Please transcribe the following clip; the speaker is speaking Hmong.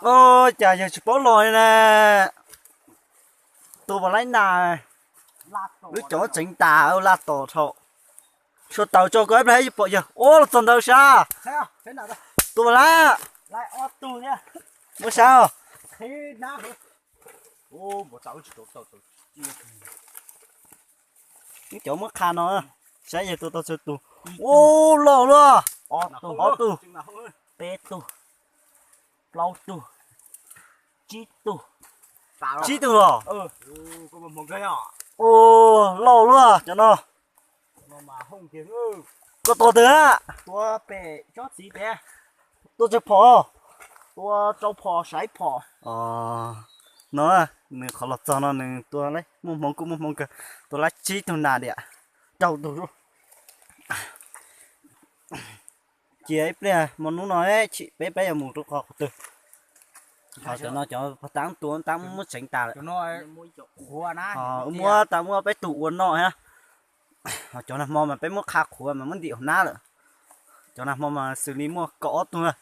Ua cas yawg tsis paub los li na. Tua puas laib na. Lub cov tseev tas laj tom dhau. Sau taws tso koj ib pliag pom yawg. Ua los txog ntawd sab. Tua puas laib. Muab sab. Ib cov muab qha no, saib yawg tua tau tsawg tus. Ua loj luaj. Ob tug, peb tug, plaub tug, tsib tug. Tsib tug los? Ua loj luaj cov no. Koj tua twg a? Tua tsawg phom? Tua rau phom, saib phom. No nws qhov los txog no nws tua muaj hmoov kuj muaj hmoov kawg, tua laib tsib tug nas diam, rau tug. Cia ib pliag hmo hnub no chim peb peb yuav mus rau qhov qhov twg. Ho cov no cov pog tab tua tab muab tseev tas lawm. Muab tab muab peb tug ua noj thiab. Ho cov nag hmo mas peb muab qha qhuav mas muab ntim hauv hnab lawm. Cov nag hmo mas xws li muaj kaum ob tug na.